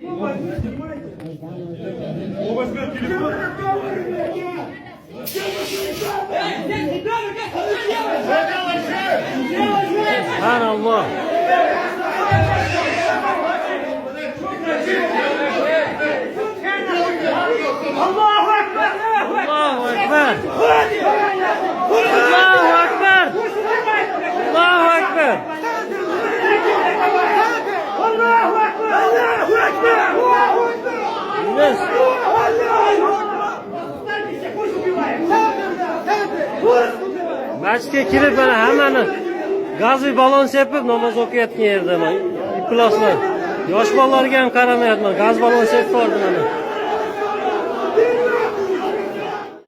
Он возьмет телефон. Subhanalloh. Allahu Ekber! Allohu akbar. Allohu akbar. Allohu akbar. Allahu Ekber! Allahu Ekber! Allahu Ekber! Yes. Allahu Ekber! Пусть убивает! Пусть убивает! Masjidga kirib mana hammani gazli ballon sepib namoz o'qiyotgan yerda mana ifloslar. Yosh bolalarga ham qaramayapman. Gaz ballon sepib yubordi mana.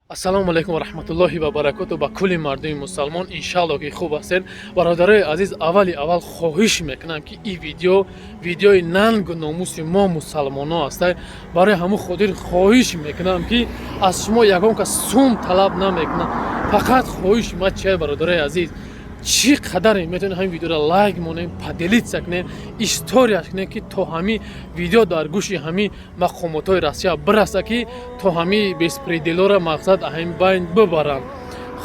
Ассалому алайкум ва раҳматуллоҳи ва баракоту ба кулли мардуми мусалмон. Иншаалло, ки хуб ҳастед. Бародарои азиз, аввали аввал хоҳиш мекунам, ки ин видео видеои нангу номуси мо мусалмоно ҳаста. Барои ҳамун хотир хоҳиш мекунам, ки аз шумо ягон кас сум талаб намекунам. Фақат хоҳиши ма чия, бародарои азиз? Чӣ қадаре метавонем, ҳамин видеоро лайк монем, поделиться кунем, историяш кунем, ки то ҳамин видео дар гӯши ҳамин мақомотҳои Россия бираса, ки то ҳамин беспределора мақсад ҳамин байн бибаранд.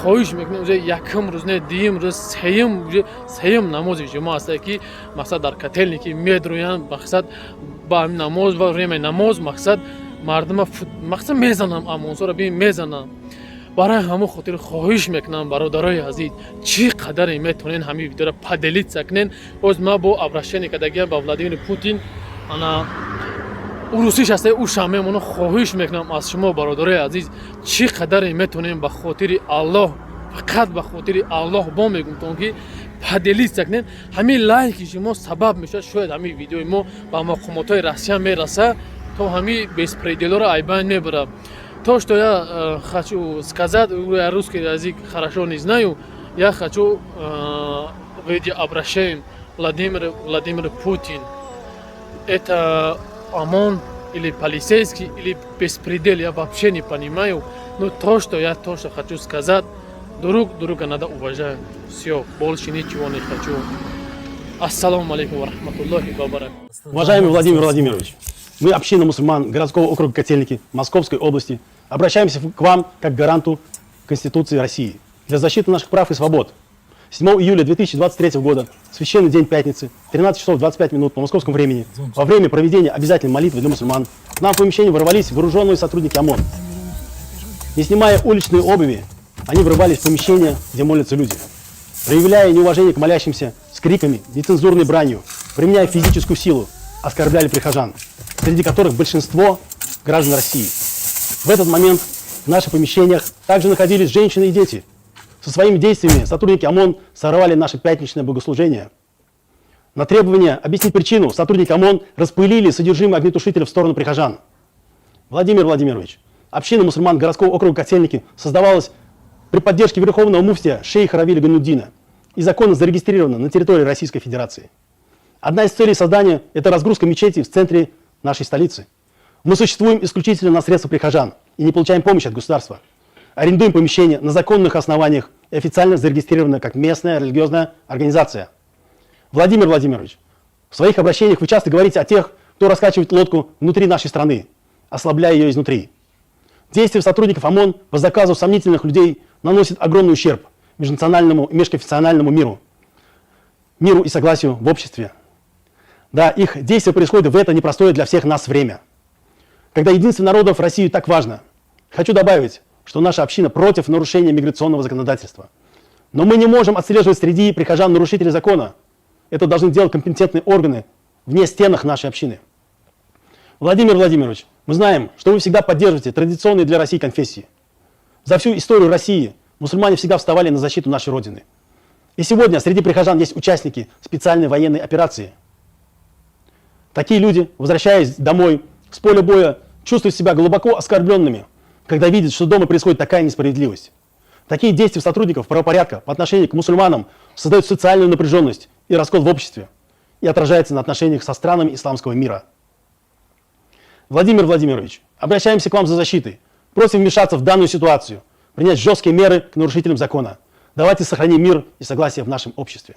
Хоҳиш мекунем, уже якум рӯз не, дуюм рӯз, сеюм, уже сеюм намози ҷумъа аста, ки мақсад дар Котельники медроянд, мақсад ба ҳамин намоз ва время намоз мақсад мардума мақсад мезанам, омонсоро бин мезанам. Барои ҳамон хотир хоҳиш мекунам, бародарои азиз, чӣ қадаре метавонен, ҳамин видеоро поделиться кунен. Боз ма бо обращение кардагиам ба Владимир Путин, ана урусиш ҳаста, уша мемона. Хоҳиш мекунам аз шумо, бародарои азиз, чӣ қадаре метавонем, ба хотири Аллоҳ, фақат ба хотири Аллоҳ бо мегумтон, ки поделиться кунен. Ҳамин лайки шумо сабаб мешавад, шояд ҳамин видеои мо ба мақомотҳои Россия мераса, то ҳамин беспределоро айбайн мебарад. То, что я хочу сказать, я русский язык хорошо не знаю, я хочу в виде обращения Владимир, Владимир Путин. Это ОМОН или полицейский, или беспредел, я вообще не понимаю. Но то, что хочу сказать, друг друга надо уважать. Все, больше ничего не хочу. Ассаламу алейкум ва рахматуллахи ва баракатуh. Уважаемый Владимир Владимирович, мы, община мусульман городского округа Котельники Московской области, обращаемся к вам как к гаранту Конституции России для защиты наших прав и свобод. 7 июля 2023 года, священный день пятницы, 13 часов 25 минут по московскому времени, во время проведения обязательной молитвы для мусульман, к нам в помещение ворвались вооруженные сотрудники ОМОН. Не снимая уличные обуви, они врывались в помещение, где молятся люди. Проявляя неуважение к молящимся с криками, нецензурной бранью, применяя физическую силу, оскорбляли прихожан, среди которых большинство граждан России. В этот момент в наших помещениях также находились женщины и дети. Со своими действиями сотрудники ОМОН сорвали наше пятничное богослужение. На требование объяснить причину сотрудники ОМОН распылили содержимое огнетушителя в сторону прихожан. Владимир Владимирович, община мусульман городского округа Котельники создавалась при поддержке верховного муфтия шейха Равиля Гайнутдина и законно зарегистрирована на территории Российской Федерации. Одна из целей создания – это разгрузка мечети в центре нашей столицы. Мы существуем исключительно на средства прихожан и не получаем помощи от государства. Арендуем помещение на законных основаниях и официально зарегистрированы как местная религиозная организация. Владимир Владимирович, в своих обращениях вы часто говорите о тех, кто раскачивает лодку внутри нашей страны, ослабляя ее изнутри. Действия сотрудников ОМОН по заказу сомнительных людей наносят огромный ущерб межнациональному и межконфессиональному миру, миру и согласию в обществе. Да, их действия происходят в это непростое для всех нас время, когда единство народов России так важно. Хочу добавить, что наша община против нарушения миграционного законодательства. Но мы не можем отслеживать среди прихожан нарушителей закона. Это должны делать компетентные органы вне стенах нашей общины. Владимир Владимирович, мы знаем, что вы всегда поддерживаете традиционные для России конфессии. За всю историю России мусульмане всегда вставали на защиту нашей Родины. И сегодня среди прихожан есть участники специальной военной операции. Такие люди, возвращаясь домой с поля боя, чувствуют себя глубоко оскорбленными, когда видят, что дома происходит такая несправедливость. Такие действия сотрудников правопорядка по отношению к мусульманам создают социальную напряженность и раскол в обществе и отражается на отношениях со странами исламского мира. Владимир Владимирович, обращаемся к вам за защитой. Просим вмешаться в данную ситуацию, принять жесткие меры к нарушителям закона. Давайте сохраним мир и согласие в нашем обществе.